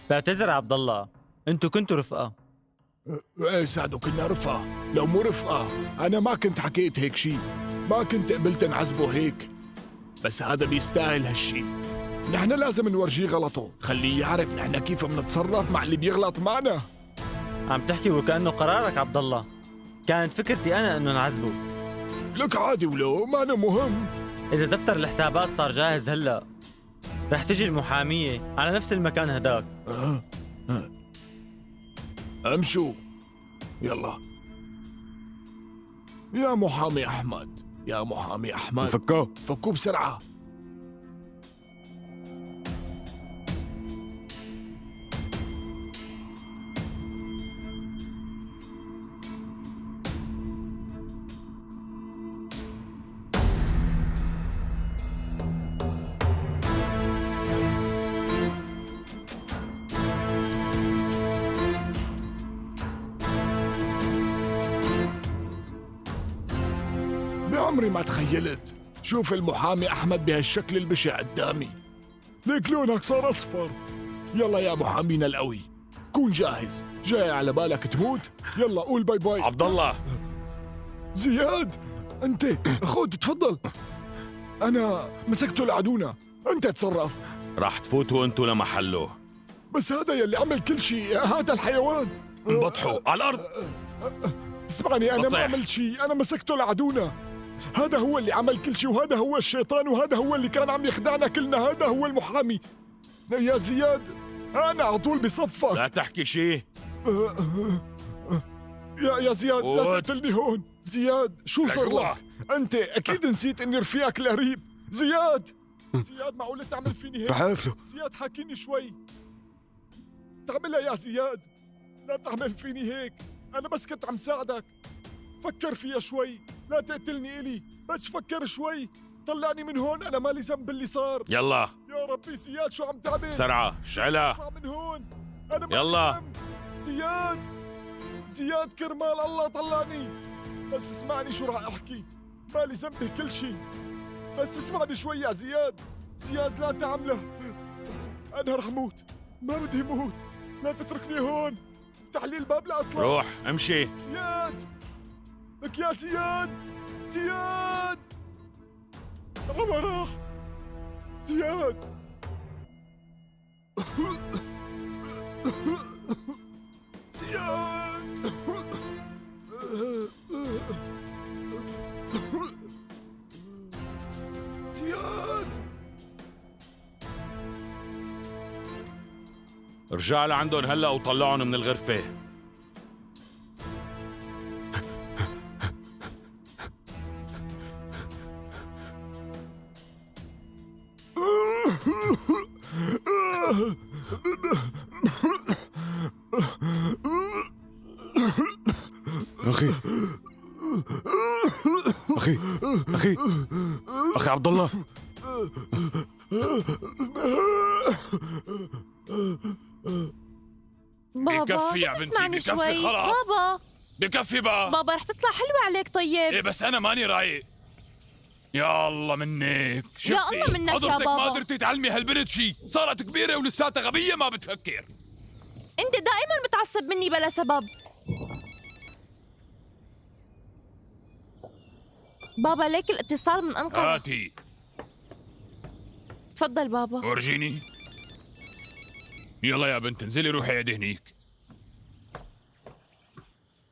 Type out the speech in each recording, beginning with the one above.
بعتذر عبد الله، انتو كنتوا رفقة. ايه سعدو كنا رفقة، لو مو رفقة أنا ما كنت حكيت هيك شي، ما كنت قبلت نعذبه هيك، بس هذا بيستاهل هالشي. نحن لازم نورجيه غلطه، خليه يعرف نحن كيف بنتصرف مع اللي بيغلط معنا. عم تحكي وكأنه قرارك عبد الله، كانت فكرتي أنا إنه نعذبه. لك عادي ولو ما أنا مهم. إذا دفتر الحسابات صار جاهز هلأ رح تجي المحامية على نفس المكان هداك. امشوا يلا يا محامي أحمد، يا محامي أحمد، فكوه فكوه بسرعة. بعمري ما تخيلت شوف المحامي أحمد بهالشكل البشع قدامي. ليك لونك صار أصفر. يلا يا محامينا القوي، كون جاهز. جاي على بالك تموت؟ يلا قول bye bye. عبد الله. زياد انت خد تفضل، انا مسكته لعدونا، انت تصرف. رح تفوتوا انتو لمحله. بس هذا يلي عمل كل شيء، هذا الحيوان. انبطحوا على الارض. اسمعني، انا ما بطيح. عملت شيء، انا مسكته لعدونا. هذا هو اللي عمل كل شيء، وهذا هو الشيطان، وهذا هو اللي كان عم يخدعنا كلنا، هذا هو المحامي. يا زياد انا على طول بصفك. لا تحكي شيء. يا زياد لا تقتلني هون. زياد شو صار لك؟ انت اكيد نسيت اني رفيقك القريب. زياد، زياد معقول تعمل فيني هيك؟ رح اقفله. زياد حاكيني شوي. تعملها يا زياد، لا تعمل فيني هيك، انا بس كنت عم ساعدك. فكر فيها شوي، لا تقتلني إلي، بس فكر شوي، طلعني من هون، أنا مالي ذنب باللي صار. يلا يا ربي زياد شو عم تعمل؟ بسرعة شعلها. اطلع من هون، أنا مالي يلا. ذنب. زياد، زياد كرمال الله طلعني. بس اسمعني شو راح أحكي، مالي ذنب بكل شيء، بس اسمعني شوي يا زياد. زياد لا تعمله، أنا رح موت، ما بدي موت، لا تتركني هون، افتح لي الباب لأطلع. روح امشي. زياد، لك يا زياد، زياد عمر راح. زياد زياد زياد. رجع لعندهم هلا وطلعهم من الغرفة. أخي أخي أخي أخي عبد الله. بابا بكفي يا بس بنتي، اسمعني بكفي شوي. خلاص. بابا بكفي بقى. بابا رح تطلع حلوة عليك. طيب ايه بس انا ماني رايق. يا الله منك، شفتي؟ يا الله منك يا حضرتك ما بابا. قدرتي تعلمي هالبنت شي، صارت كبيرة ولساتها غبية ما بتفكر. انت دائما بتعصب مني بلا سبب. بابا ليك الاتصال من أنقرة. هاتي. تفضل بابا. ورجيني. يلا يا بنت انزلي روحي عند هنيك.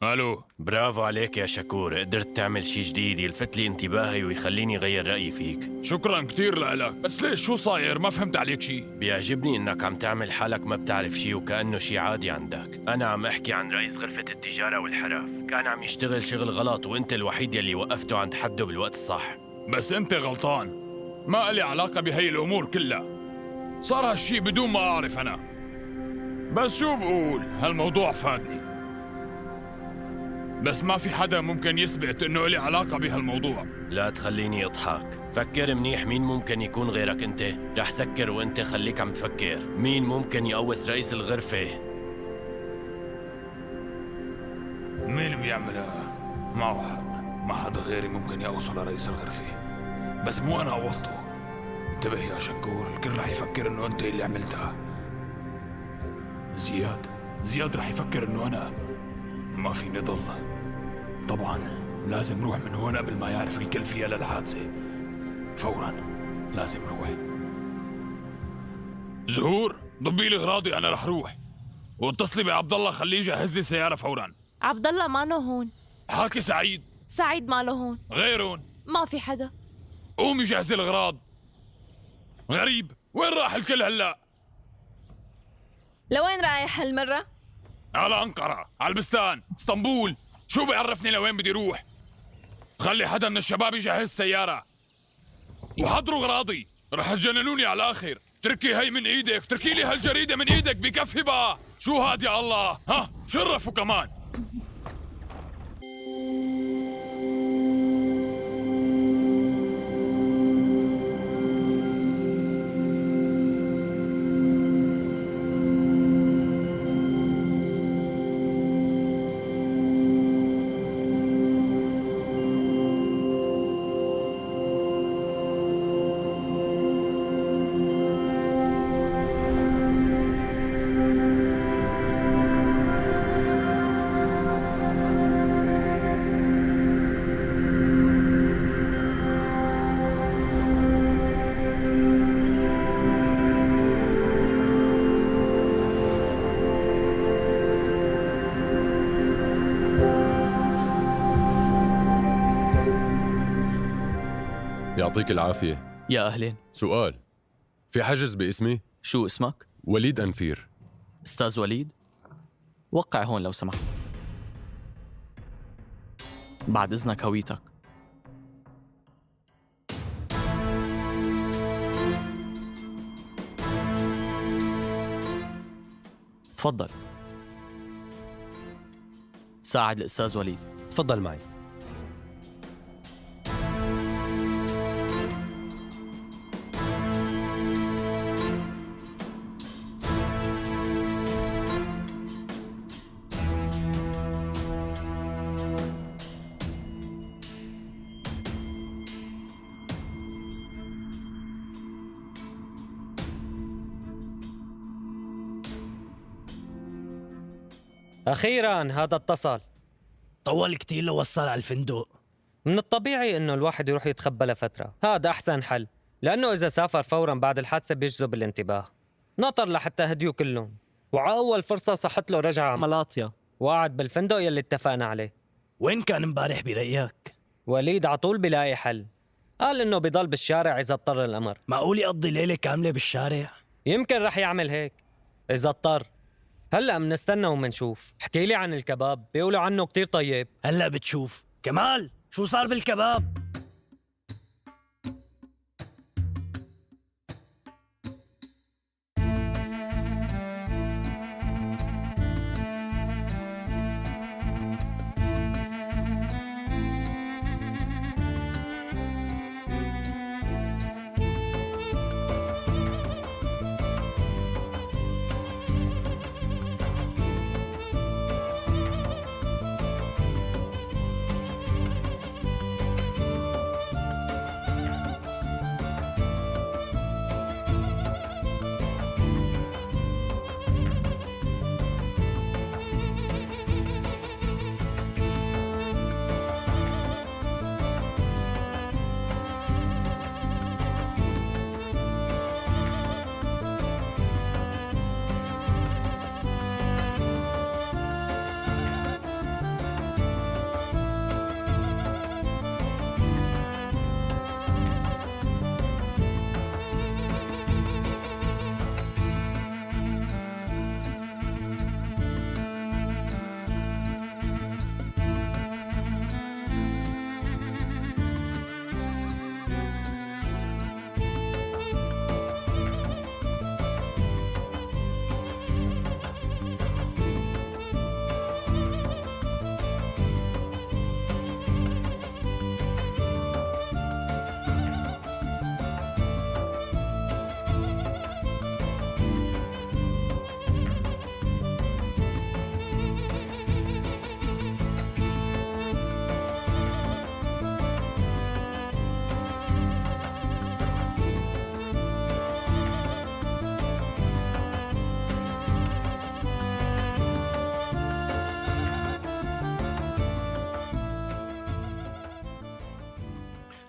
الو. برافو عليك يا شكور، قدرت تعمل شي جديد يلفت لي انتباهي ويخليني غير رأيي فيك. شكرا كثير لك، بس ليش شو صاير؟ ما فهمت عليك شي. بيعجبني انك عم تعمل حالك ما بتعرف شي وكأنه شي عادي عندك. انا عم احكي عن رئيس غرفة التجارة والحرف، كان عم يشتغل شغل غلط وانت الوحيد يلي وقفته عند حده بالوقت الصح. بس انت غلطان، ما لي علاقة بهي الامور كلها، صار هالشي بدون ما اعرف انا. بس شو بقول، هالموضوع فادني، بس ما في حدا ممكن يثبت انه لي علاقة بهالموضوع. لا تخليني اضحك، فكر منيح مين ممكن يكون غيرك انت. رح سكر وانت خليك عم تفكر مين ممكن يقوس رئيس الغرفة. مين بيعملها؟ معه حق، ما حدا غيري ممكن يقوصه لرئيس الغرفة، بس مو انا قوصته. انتبه يا شكور، الكل رح يفكر انه انت اللي عملتها. زياد، زياد رح يفكر إنه أنا ما فيني ضل. طبعا لازم روح من هون قبل ما يعرف الكل فيها للحادثة. فورا لازم روح. زهور، ضبي لي اغراضي، انا رح روح. واتصلي بعبد الله خليه يجهز لي سيارة فورا. عبد الله مانو هون. حاكي سعيد. سعيد ماله هون. غيرون. ما في حدا. قومي جهزي الاغراض. غريب، وين راح الكل هلا؟ لوين رايح هالمرة؟ على أنقرة، على البستان، اسطنبول، شو بيعرفني لوين بدي روح؟ خلي حدا من الشباب يجهز سيارة وحضروا اغراضي، رح تجننوني على الآخر. تركي هي من ايدك، تركي لي هالجريدة من ايدك، بكفي بقى. شو هاد يا الله؟ ها، شرفوا كمان. يعطيك العافية. يا أهلين. سؤال، في حجز باسمي؟ شو اسمك؟ وليد أنفير. أستاذ وليد، وقع هون لو سمحت. بعد إذنك هويتك. تفضل. ساعد الأستاذ وليد. تفضل معي. أخيراً هذا اتصل. طول كتير لوصل على الفندق. من الطبيعي إنه الواحد يروح يتخبى لفترة، هذا أحسن حل، لأنه إذا سافر فوراً بعد الحادثة بيجذب الانتباه. نطر لحتى هديوا كلهم، وعأول فرصة صحت له رجعة ملاطيا وقعد بالفندق يلي اتفقنا عليه. وين كان امبارح برأيك؟ وليد عطول بلاقي حل، قال إنه بضل بالشارع إذا اضطر الأمر. معقول يقضي ليلة كاملة بالشارع؟ يمكن رح يعمل هيك إذا اضطر. هلأ منستنى ومنشوف. احكي لي عن الكباب، بيقولوا عنه كتير طيب. هلأ بتشوف. كمال، شو صار بالكباب؟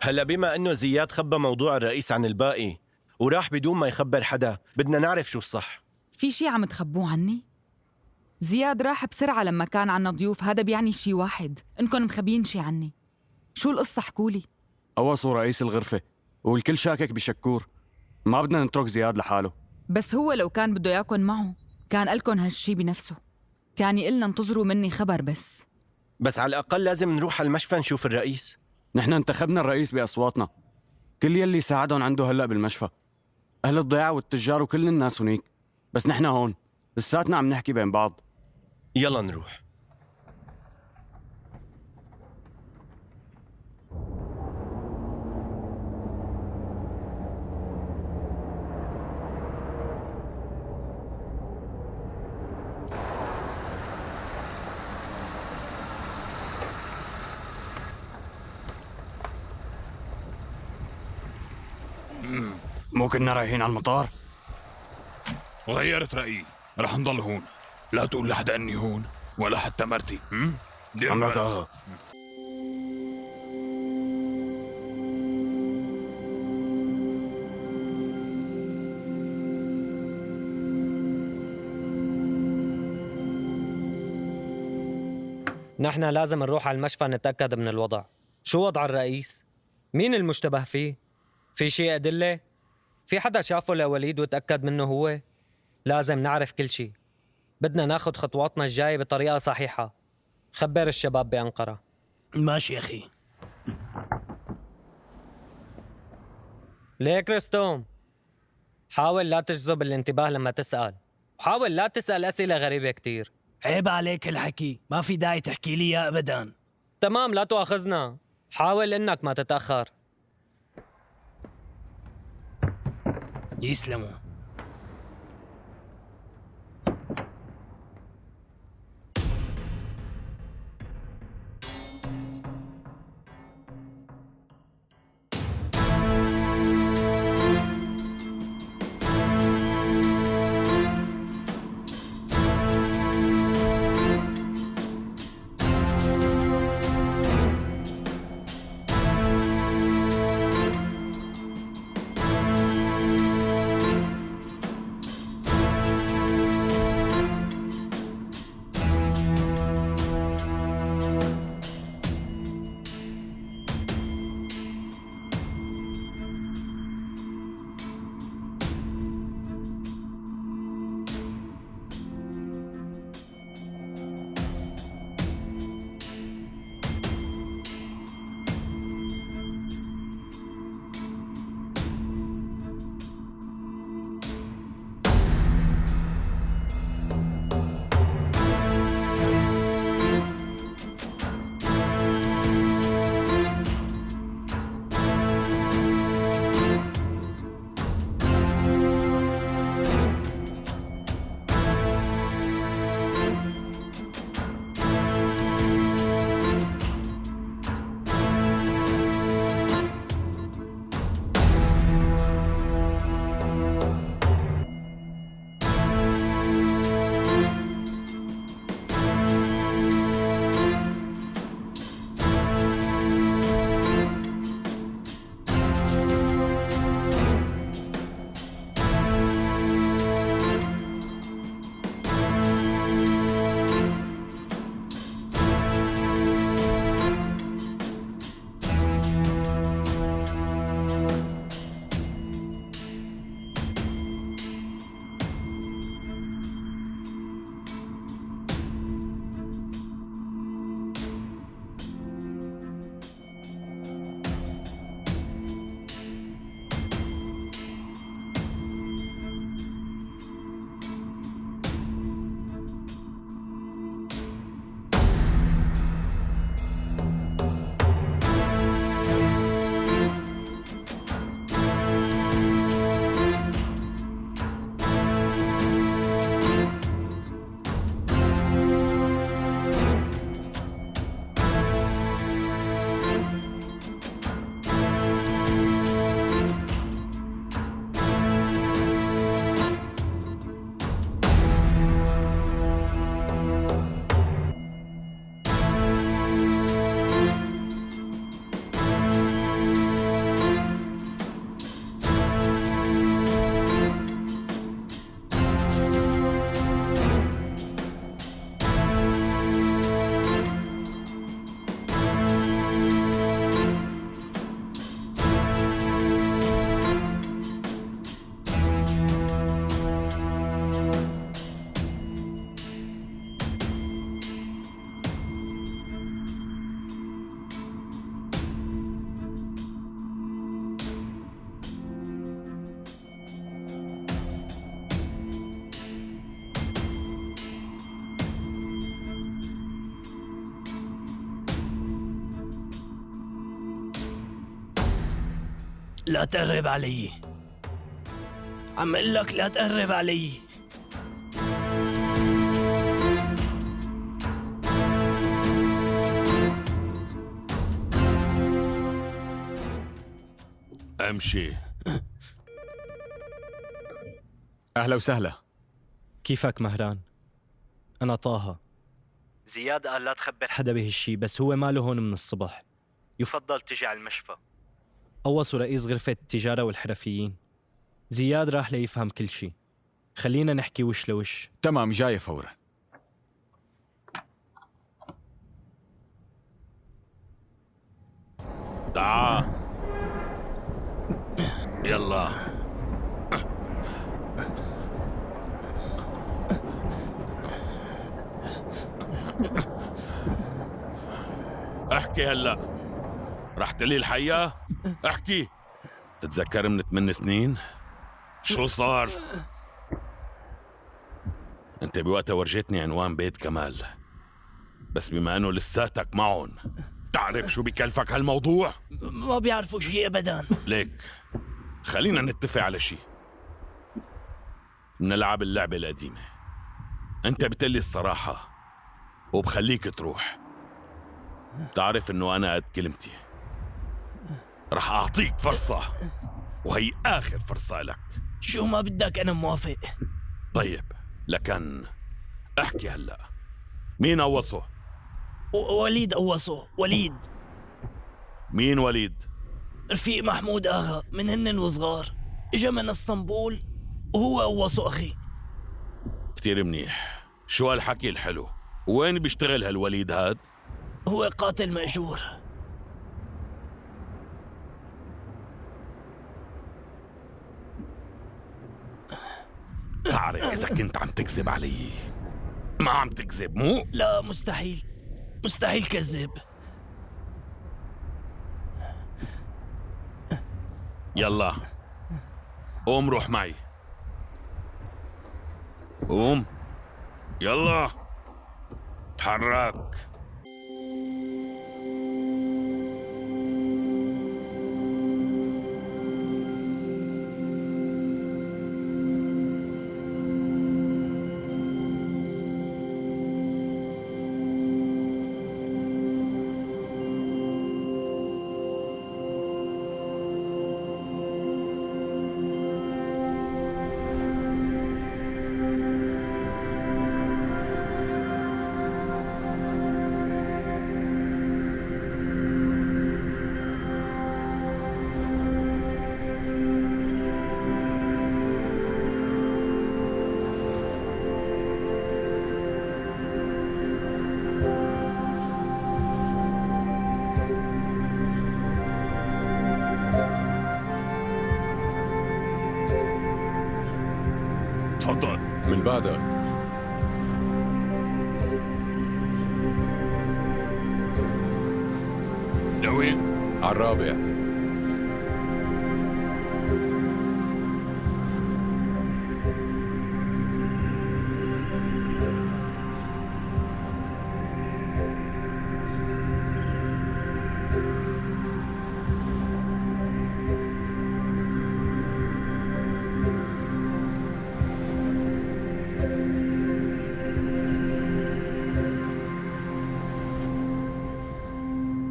هلا بما انه زياد خبى موضوع الرئيس عن الباقي وراح بدون ما يخبر حدا، بدنا نعرف شو الصح. في شي عم تخبوه عني؟ زياد راح بسرعة لما كان عنا ضيوف، هذا بيعني شي واحد، إنكم مخبيين شي عني. شو القصة حكولي؟ قوصوا رئيس الغرفة والكل شاكك بشكور. ما بدنا نترك زياد لحاله. بس هو لو كان بده ياكن معه كان قالكن هالشي بنفسه، كان يقلنا انتظروا مني خبر بس. بس على الأقل لازم نروح على المشفى نشوف الرئيس. نحن انتخبنا الرئيس بأصواتنا. كل يلي ساعدهم عنده هلأ بالمشفى، أهل الضيعة والتجار وكل الناس هنيك، بس نحن هون لساتنا عم نحكي بين بعض. يلا نروح. مو كنا رايحين على المطار؟ غيرت رأيي، رح نضل هون. لا تقول لحدا اني هون ولا حتى مرتي. دير عمرك بالك. آغا. نحن لازم نروح على المشفى نتأكد من الوضع. شو وضع الرئيس؟ مين المشتبه فيه؟ في شي أدلة؟ في حدا شافه لوليد وتأكد منه هو؟ لازم نعرف كل شي. بدنا ناخد خطواتنا الجاية بطريقة صحيحة. خبر الشباب بأنقرة. ماشي أخي. ليك رستم، حاول لا تجذب الانتباه لما تسأل، وحاول لا تسأل أسئلة غريبة كتير. عيب عليك الحكي، ما في داعي تحكي لي إياه أبدا. تمام، لا تؤاخذنا. حاول إنك ما تتأخر. يسلموا. لا تقرب علي. عم اقول لك لا تقرب علي. امشي. أهلا وسهلا. كيفك مهران؟ أنا طه. زياد قال لا تخبر حدا بهالشي، بس هو ماله هون من الصبح. يفضل تجي على المشفى. قوصوا رئيس غرفة التجارة والحرفيين. زياد راح ليفهم كل شي. خلينا نحكي وش لوش. تمام، جاي فورا. تعال يلا. احكي هلا، رح تقلي الحقيقة؟ احكي. تتذكر من 8 سنين شو صار؟ انت بوقتها ورجيتني عنوان بيت كمال، بس بما انه لساتك معهم، تعرف شو بكلفك هالموضوع؟ ما بيعرفوا شيء ابدا. ليك، خلينا نتفق على شيء. نلعب اللعبة القديمة. انت بتقلي الصراحة وبخليك تروح. تعرف انه انا قد كلمتي. رح اعطيك فرصة، وهي اخر فرصة لك. شو ما بدك انا موافق. طيب، لكن احكي هلا، مين قوصه؟ وليد قوصه، وليد. مين وليد؟ رفيق محمود آغا من هن وصغار، اجا من اسطنبول وهو قوصه اخي. كتير منيح. شو هالحكي الحلو؟ وين بيشتغل هالوليد هاد؟ هو قاتل مأجور. تعرف إذا كنت عم تكذب علي. ما عم تكذب مو؟ لا مستحيل، مستحيل كذب. يلا قوم روح معي. قوم يلا تحرك. تفضل. من بعدك. لوين؟ على الرابع.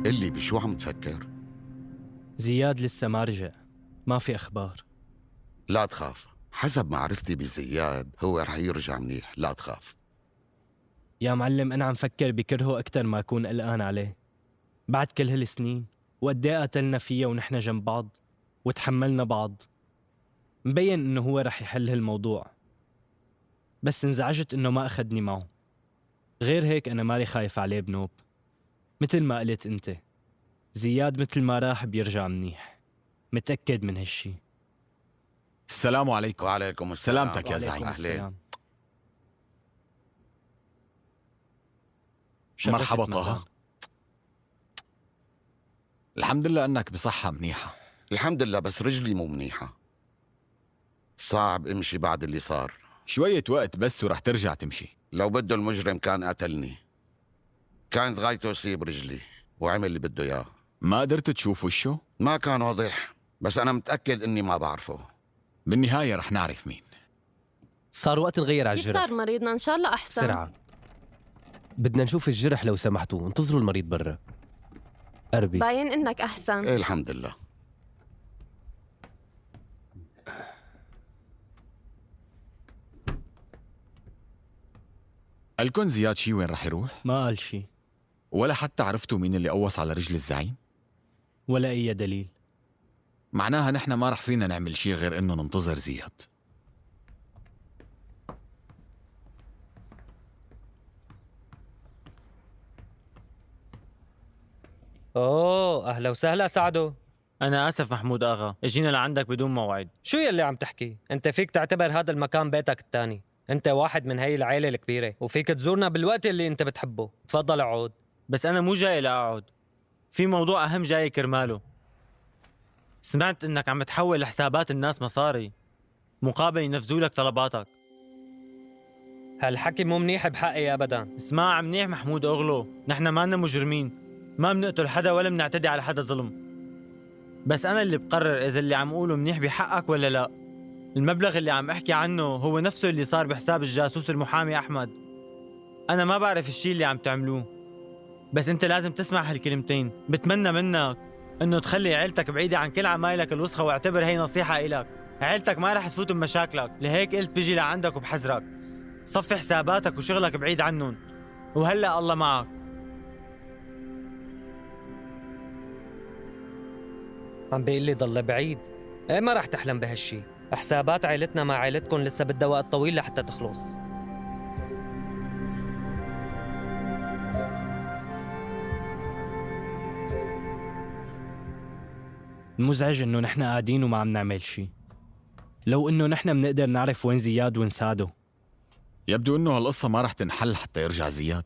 اللي بشو عم تفكر؟ زياد لسه ما رجع، ما في أخبار. لا تخاف، حسب معرفتي بزياد هو رح يرجع منيح، لا تخاف. يا معلم أنا عم فكر بكرهه أكتر ما أكون قلقان عليه. بعد كل هالسنين وقد ايه قتلنا فيها ونحن جنب بعض وتحملنا بعض، مبين إنه هو رح يحل هالموضوع. بس انزعجت إنه ما أخذني معه. غير هيك أنا مالي خايف عليه بنوب. مثل ما قلت أنت، زياد مثل ما راح بيرجع منيح، متأكد من هالشي. السلام عليكم. وعليكم السلام. سلامتك يا زعيم. أهلين. مرحبا طه. الحمد لله أنك بصحة منيحة. الحمد لله، بس رجلي مو منيحة، صعب امشي بعد اللي صار. شوية وقت بس ورح ترجع تمشي. لو بده المجرم كان قتلني، كانت غايته يصيب رجلي وعمل اللي بده اياه. ما قدرت تشوف وشه؟ ما كان واضح، بس أنا متأكد إني ما بعرفه. بالنهاية رح نعرف مين. صار وقت نغير على كيف الجرح. صار مريضنا؟ إن شاء الله أحسن. بسرعة، بدنا نشوف الجرح لو سمحتوا. انتظروا المريض برا. قربي. باين إنك أحسن. إيه الحمد لله. قالكن زياد شي وين رح يروح؟ ما قال شي. ولا حتى عرفتوا مين اللي قوص على رجل الزعيم؟ ولا أي دليل. معناها نحن ما رح فينا نعمل شي غير إنه ننتظر زياد. أوه، أهلا وسهلا سعدو. أنا آسف محمود آغا، اجينا لعندك بدون موعد. شو يلي عم تحكي؟ أنت فيك تعتبر هذا المكان بيتك الثاني، أنت واحد من هي العيلة الكبيرة وفيك تزورنا بالوقت اللي أنت بتحبه. تفضل اقعد. بس أنا مو جاي لأقعد، في موضوع أهم جاي كرماله. سمعت إنك عم تحول لحسابات الناس مصاري مقابل ينفذوا لك طلباتك. هالحكي مو منيح بحقي أبدا. اسمع منيح محمود أغلو، نحن مالنا مجرمين، ما بنقتل حدا ولا بنعتدي على حدا ظلم. بس أنا اللي بقرر إذا اللي عم قوله منيح بحقك ولا لا. المبلغ اللي عم أحكي عنه هو نفسه اللي صار بحساب الجاسوس المحامي أحمد. أنا ما بعرف الشي اللي عم تعملوه، بس أنت لازم تسمع هالكلمتين. بتمنى منك إنه تخلي عيلتك بعيدة عن كل عمايلك الوسخة، واعتبر هي نصيحة إلك. عيلتك ما رح تفوت بمشاكلك، لهيك قلت بيجي لعندك وبحذرك. صفي حساباتك وشغلك بعيد عنهم، وهلأ الله معك. عم بيقول لي ضل بعيد. ايه ما رح تحلم بهالشي. حسابات عيلتنا مع عيلتكم لسه بدها وقت طويل لحتى تخلص. المزعج إنه نحن قاعدين وما عم نعمل شي. لو إنه نحن بنقدر نعرف وين زياد ونساعده. يبدو إنه هالقصة ما رح تنحل حتى يرجع زياد.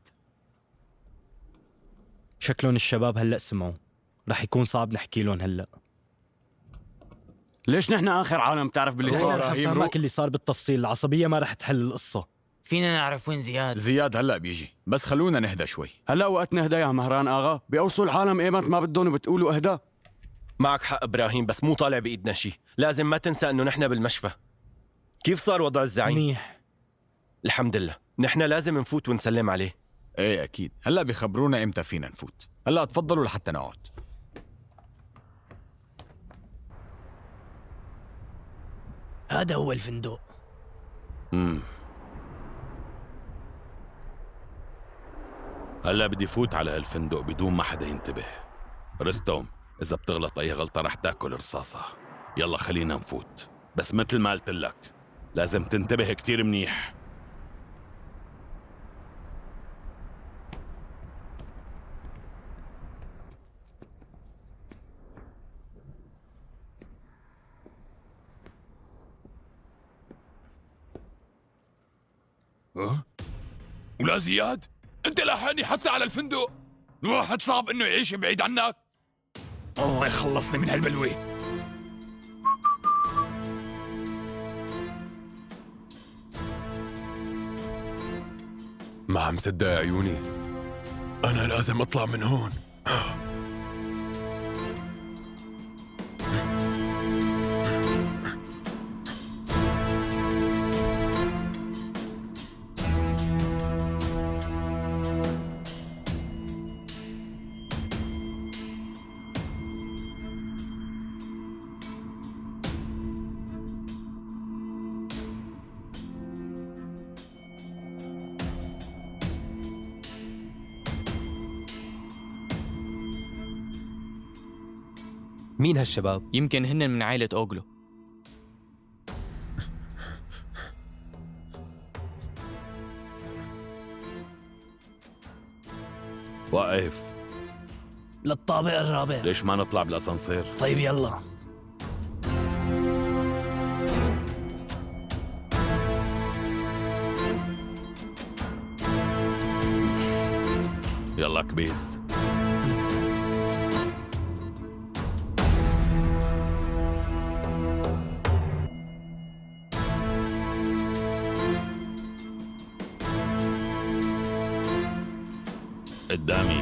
شكلهم الشباب هلأ سمعوا، رح يكون صعب نحكي لهم هلأ. ليش نحن آخر عالم بتعرف باللي نحن صار؟ رح نفهمك اللي صار بالتفصيل، العصبية ما رح تحل القصة. فينا نعرف وين زياد؟ زياد هلأ بيجي، بس خلونا نهدى شوي. هلأ وقت نهدى يا مهران آغا، بيقوصوا العالم ايمت ما بدهم وبتقولوا اهدى. معك حق إبراهيم، بس مو طالع بإيدنا شيء. لازم ما تنسى إنه نحن بالمشفى. كيف صار وضع الزعيم؟ منيح الحمد لله. نحن لازم نفوت ونسلم عليه. ايه أكيد، هلأ بيخبرونا إمتى فينا نفوت. هلأ تفضلوا لحتى نقعد. هذا هو الفندق. هلا بدي فوت على هالفندق بدون ما حدا ينتبه. رستم، إذا بتغلط أي غلطة رح تاكل رصاصة. يلا خلينا نفوت، بس مثل ما قلت لك لازم تنتبه كتير منيح. أه؟ ولا زياد؟ أنت لاحقني حتى على الفندق. الواحد صعب إنه يعيش بعيد عنك. الله يخلصني من هالبلوة. ما عم صدق عيوني، أنا لازم أطلع من هون. مين هالشباب؟ يمكن هن من عائلة أوغلو. وقف. للطابق الرابع. ليش ما نطلع بالاسانسير؟ طيب يلا. يلا كبيس. قدامي.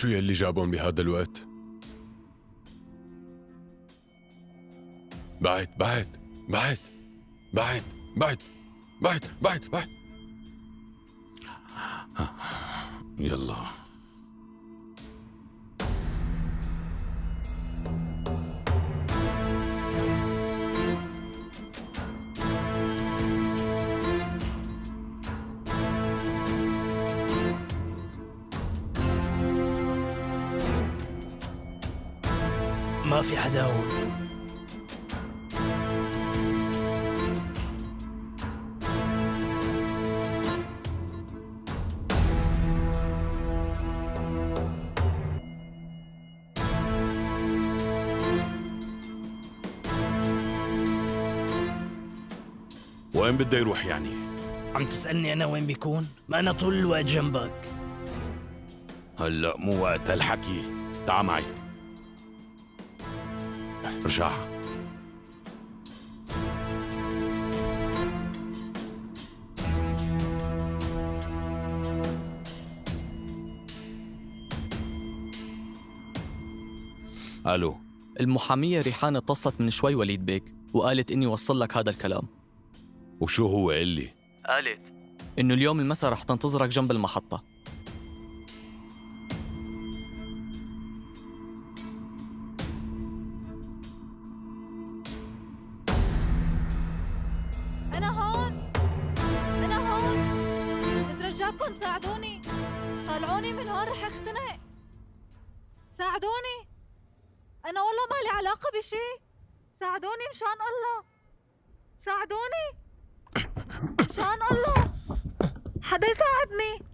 شو يلي جابهم بهذا الوقت؟ بعد بعد بعد بعد بعد بعد بعد بعد. يلا. ما في حدا هون. وين بده يروح يعني؟ عم تسألني أنا وين بيكون؟ ما أنا طول الوقت جنبك. هلا مو وقت هالحكي، تعا معي. ارجع. الو. المحامية ريحان اتصلت من شوي وليد بيك وقالت إني وصل لك هذا الكلام. وشو هو قال لي؟ قالت إنه اليوم المساء رح تنتظرك جنب المحطة. أنا هون، أنا هون، بترجاكم ساعدوني، طلعوني من هون رح اختنق. ساعدوني، أنا والله ما لي علاقة بشي، ساعدوني مشان الله، ساعدوني مشان الله، حدا يساعدني،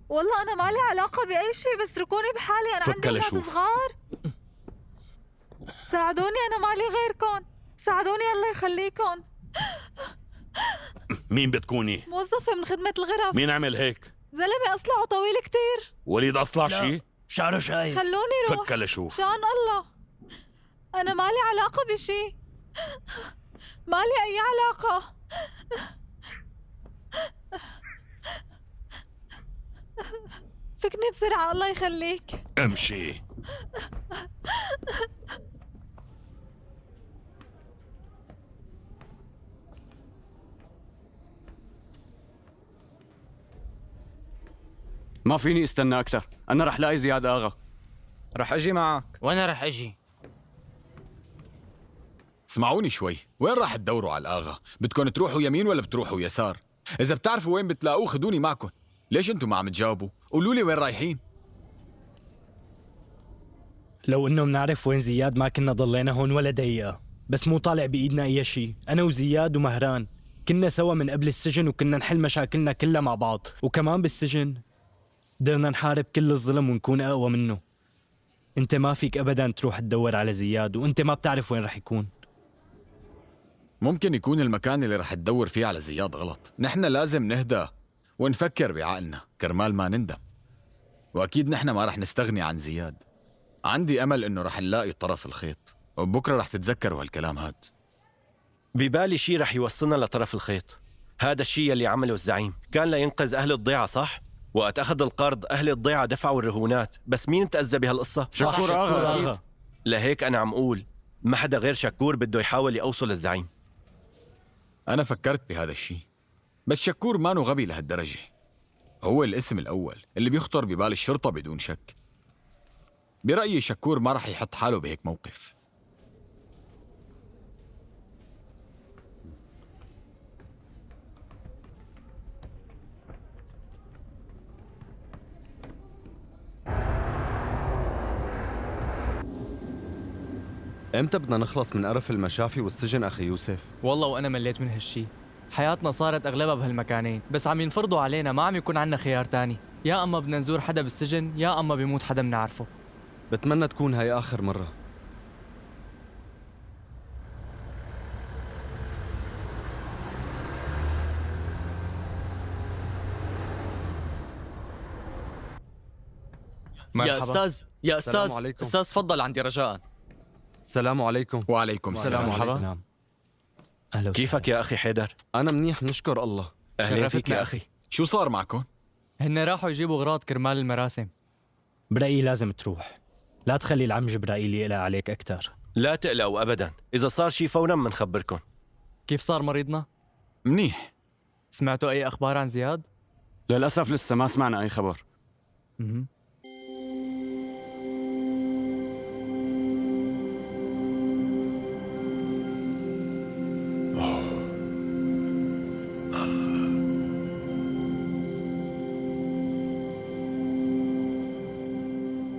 والله أنا ما لي علاقة بأي شيء، بس اتركوني بحالي، أنا عندي فكها أولاد لشوف. صغار، ساعدوني أنا ما لي غيركم، ساعدوني الله يخليكم. مين بتكوني؟ موظفة من خدمة الغرف. مين عمل هيك؟ زلمة أصلع وطويل كتير. وليد أصلع شي؟ شعره شايب. خلوني روح. فكها لشوف. مشان الله أنا ما لي علاقة بشي، ما لي أي علاقة. فكني بسرعة الله يخليك. امشي. ما فيني استنى أكثر، أنا رح لاقي زياد آغا. رح أجي معك. وأنا رح أجي. اسمعوني شوي، وين راح تدوروا على الآغا؟ بدكم تروحوا يمين ولا بتروحوا يسار؟ إذا بتعرفوا وين بتلاقوه خدوني معكم. ليش أنتم ما عم تجاوبوا؟ قولوا لي وين رايحين؟ لو إنه بنعرف وين زياد ما كنا ضلينا هون ولا دقيقة، بس مو طالع بإيدنا أي شيء. أنا وزياد ومهران كنا سوا من قبل السجن، وكنا نحل مشاكلنا كلها مع بعض، وكمان بالسجن قدرنا نحارب كل الظلم ونكون أقوى منه. أنت ما فيك أبداً تروح تدور على زياد وأنت ما بتعرف وين رح يكون. ممكن يكون المكان اللي رح تدور فيه على زياد غلط. نحن لازم نهدى ونفكر بعقلنا كرمال ما نندم، وأكيد نحن ما رح نستغني عن زياد. عندي أمل إنه رح نلاقي طرف الخيط، وبكرة رح تتذكروا هالكلام هاد. ببالي شي رح يوصلنا لطرف الخيط. هذا الشي اللي عمله الزعيم كان لينقذ أهل الضيعة، صح؟ وقت أخذ القرض أهل الضيعة دفعوا الرهونات، بس مين تأذى بهالقصة؟ شكور آغا. أكيد. لهيك أنا عم أقول ما حدا غير شكور بده يحاول يوصل للزعيم. أنا فكرت بهذا الشيء، بس شكور مانو غبي لهالدرجة. هو الاسم الأول اللي بيخطر ببال الشرطة بدون شك. برأيي شكور ما رح يحط حاله بهيك موقف. امتى بدنا نخلص من قرف المشافي والسجن اخي يوسف؟ والله وانا مليت من هالشي. حياتنا صارت اغلبها بهالمكانين، بس عم ينفرضوا علينا، ما عم يكون عنا خيار تاني. يا اما بدنا نزور حدا بالسجن، يا اما بيموت حدا بنعرفه. بتمنى تكون هاي اخر مرة. يا استاذ، يا السلام استاذ، عليكم. استاذ تفضل عندي رجاء. السلام عليكم. وعليكم السلام. السلام. مرحبا. أهلا. كيفك يا أخي حيدر؟ أنا منيح نشكر الله. أهلين فيك شرفتنا يا أخي. شو صار معكم؟ هن راحوا يجيبوا اغراض كرمال المراسم. برأيي لازم تروح. لا تخلي العم جبرائيل يقلق عليك أكثر. لا تقلقوا أبدا، إذا صار شي فورا منخبركم. كيف صار مريضنا؟ منيح. سمعتوا أي أخبار عن زياد؟ للأسف لسه ما سمعنا أي خبر.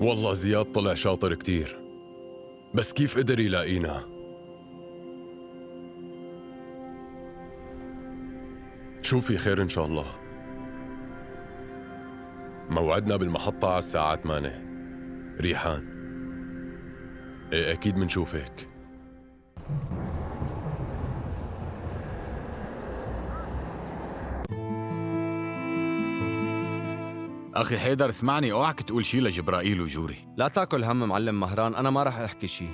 والله زياد طلع شاطر كتير، بس كيف قدر يلاقينا؟ شو في خير إن شاء الله. موعدنا بالمحطة على الساعة 8. ريحان، إيه أكيد منشوفك. أخي حيدر اسمعني، أوعك تقول شي لجبرائيل وجوري. لا تاكل هم معلم مهران، أنا ما رح أحكي شي.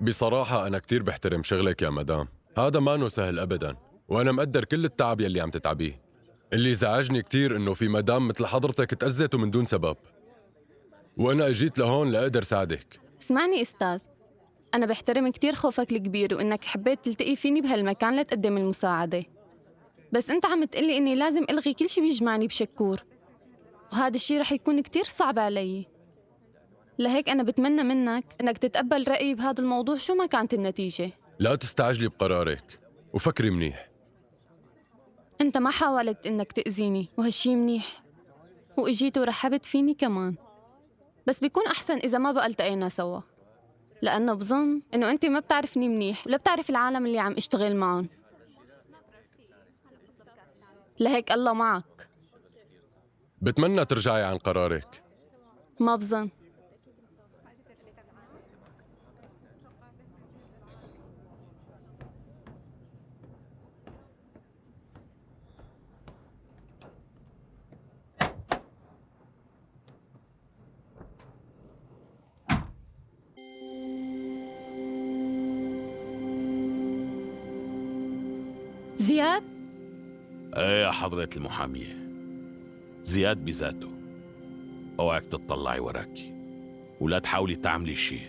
بصراحة أنا كتير بحترم شغلك يا مدام، هذا ما سهل أبداً، وأنا مقدر كل التعب يلي عم تتعبيه. اللي زعجني كتير إنه في مدام مثل حضرتك تأذت ومن دون سبب، وأنا أجيت لهون لأقدر ساعدك. اسمعني أستاذ، أنا بحترم كتير خوفك الكبير وإنك حبيت تلتقي فيني بهالمكان لتقدم المساعدة، بس أنت عم تقلي إني لازم ألغي كل شي بيجمعني بشكور، وهذا الشي رح يكون كتير صعب علي. لهيك أنا بتمنى منك إنك تتقبل رأيي بهذا الموضوع شو ما كانت النتيجة. لا تستعجلي بقرارك وفكري منيح. أنت ما حاولت إنك تأذيني وهالشي منيح، وإجيت ورحبت فيني كمان، بس بيكون أحسن إذا ما بقى التقينا سوا، لأنه بظن إنه أنت ما بتعرفني منيح ولا بتعرف العالم اللي عم اشتغل معهم. لهيك الله معك. بتمنى ترجعي عن قرارك. ما بظن. زياد؟ ايه يا حضرة المحامية، زياد بذاته. اوعك تطلعي وراكي ولا تحاولي تعملي شيء،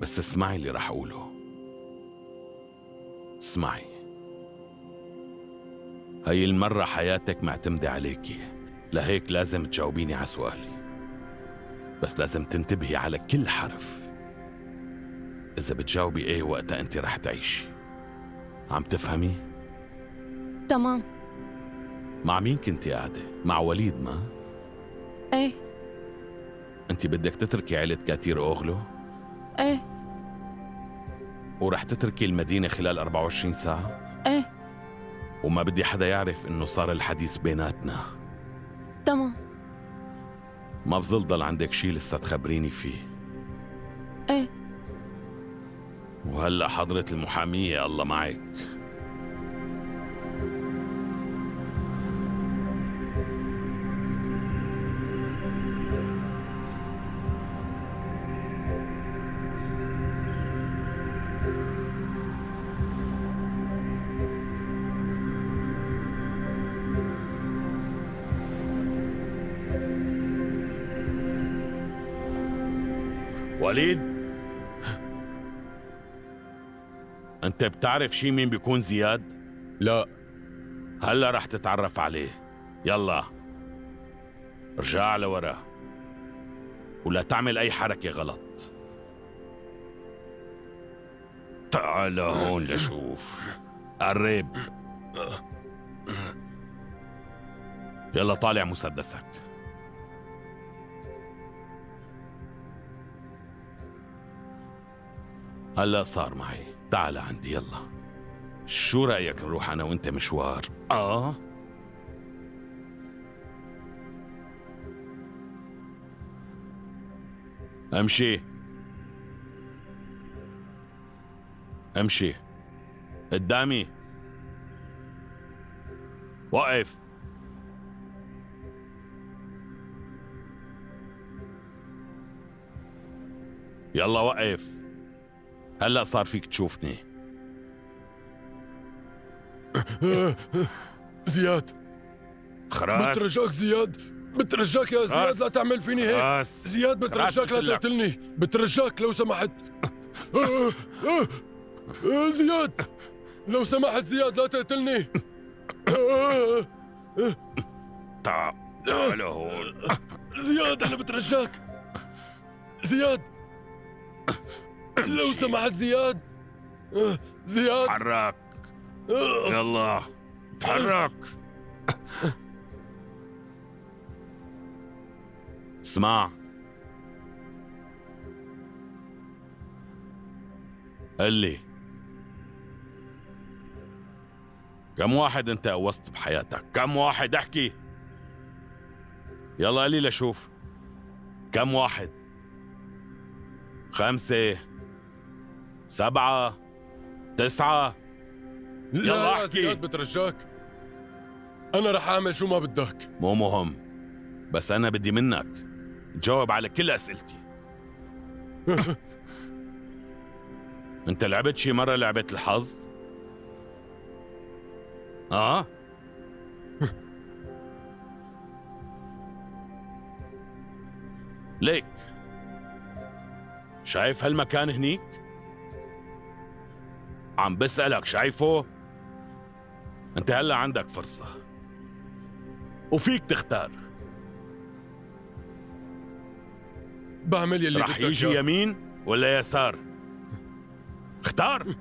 بس اسمعي اللي رح اقوله. اسمعي، هاي المرة حياتك معتمدة عليكي، لهيك لازم تجاوبيني على سؤالي، بس لازم تنتبهي على كل حرف. إذا بتجاوبي إيه وقتها أنت رح تعيشي. عم تفهمي؟ تمام. مع مين كنتي قاعدة؟ مع وليد ما؟ ايه. أنت بدك تتركي عيلة كاتير أوغلو؟ ايه. ورح تتركي المدينة خلال 24 ساعة؟ ايه. وما بدي حدا يعرف إنه صار الحديث بيناتنا. تمام. ما بظل ضل عندك شي لسه تخبريني فيه. وهلا حضرة المحامية الله معك. وليد، انت بتعرف شي مين بيكون زياد؟ لا. هلا رح تتعرف عليه. يلا رجع لورا ولا تعمل اي حركة غلط. تعال هون لشوف. قرب. يلا طالع مسدسك. هلا صار معي. تعال عندي يلا. شو رأيك نروح أنا وأنت مشوار؟ آه؟ امشي امشي قدامي. وقف. يلا وقف. هلا صار فيك تشوفني. زياد خلاص. بترجاك زياد، بترجاك يا زياد لا تعمل فيني هيك. خلاص. زياد بترجاك لا تقتلني، بترجاك لو سمحت. زياد لو سمحت، زياد لا تقتلني. تعال تعال هون. زياد انا بترجاك زياد، لو سمحت زياد. زياد تحرك، يلا تحرك. اسمع، قل لي كم واحد انت قوصت بحياتك؟ كم واحد؟ احكي يلا قلي لشوف كم واحد. 5 7 9. يلا لا احكي. زياد بترجاك، أنا رح أعمل شو ما بدك. مو مهم، بس أنا بدي منك تجاوب على كل أسئلتي. أنت لعبت شي مرة لعبة الحظ؟ آه؟ ليك شايف هالمكان هنيك؟ عم بسألك شايفه؟ أنت هلأ عندك فرصة وفيك تختار. بعمل يلي رح بدك يجي إياه. يمين ولا يسار؟ اختار،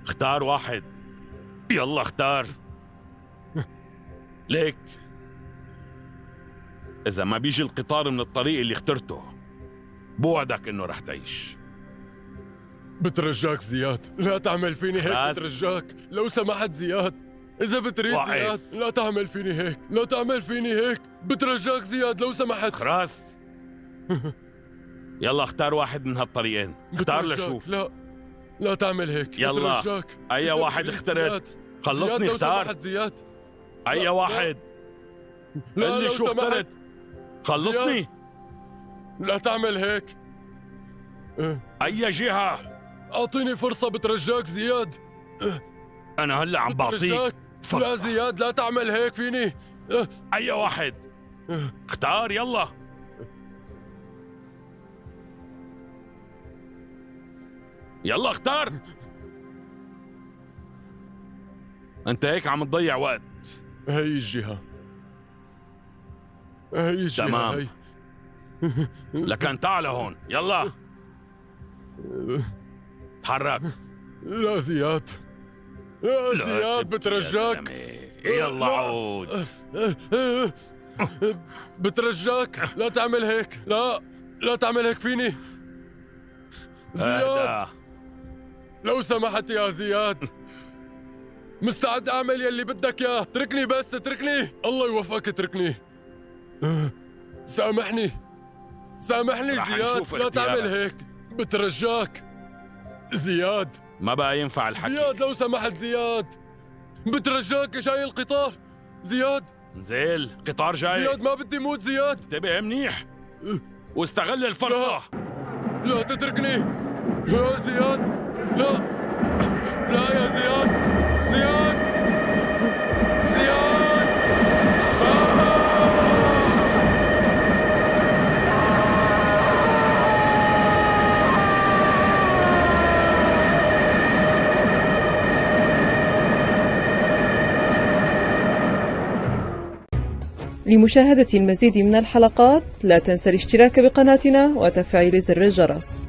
اختار واحد. يلا اختار. ليك إذا ما بيجي القطار من الطريق اللي اخترته بوعدك إنه رح تعيش. بترجاك زياد لا تعمل فيني هيك، خلاص. بترجاك لو سمحت زياد، إذا بتريد وقف. زياد لا تعمل فيني هيك، لا تعمل فيني هيك، بترجاك زياد لو سمحت. خلاص يلا اختار واحد من هالطريقين، اختار بترجاك. لشوف. لا لا تعمل هيك، يلا. بترجاك. أي إذا واحد بتريد اخترت؟ زياد. خلصني زياد لو اختار. سمحت زياد. أي لا، واحد؟ لا، قل لي لو شو سمحت. اخترت؟ خلصني. زياد. لا تعمل هيك. أي جهة؟ أعطيني فرصة بترجاك زياد. أنا هلا عم بعطيك بترجاك. فرصة. لا زياد لا تعمل هيك فيني. أي واحد؟ اختار يلا. يلا اختار. أنت هيك عم تضيع وقت. هي الجهة، هي الجهة. تمام. هي. لكن تعال هون يلا تحرك. لا زياد، لا لا زياد تبكي يا بترجاك. زلمة. يلا لا. عود. بترجاك لا تعمل هيك، لا لا تعمل هيك فيني زياد. اهدى. لو سمحت يا زياد، مستعد اعمل يلي بدك اياه، اتركني بس، اتركني، الله يوفقك اتركني. سامحني، سامحني رح زياد، نشوف لا تعمل اختيارك. هيك، بترجاك. زياد. ما بقى ينفع الحكي. زياد لو سمحت زياد، بترجاك، جاي القطار. زياد. نزيل، قطار جاي. زياد ما بدي موت زياد. انتبه منيح واستغل الفرصة. لا، لا تتركني يا زياد. لا لا يا زياد. زياد، زياد. لمشاهدة المزيد من الحلقات لا تنسى الاشتراك بقناتنا وتفعيل زر الجرس.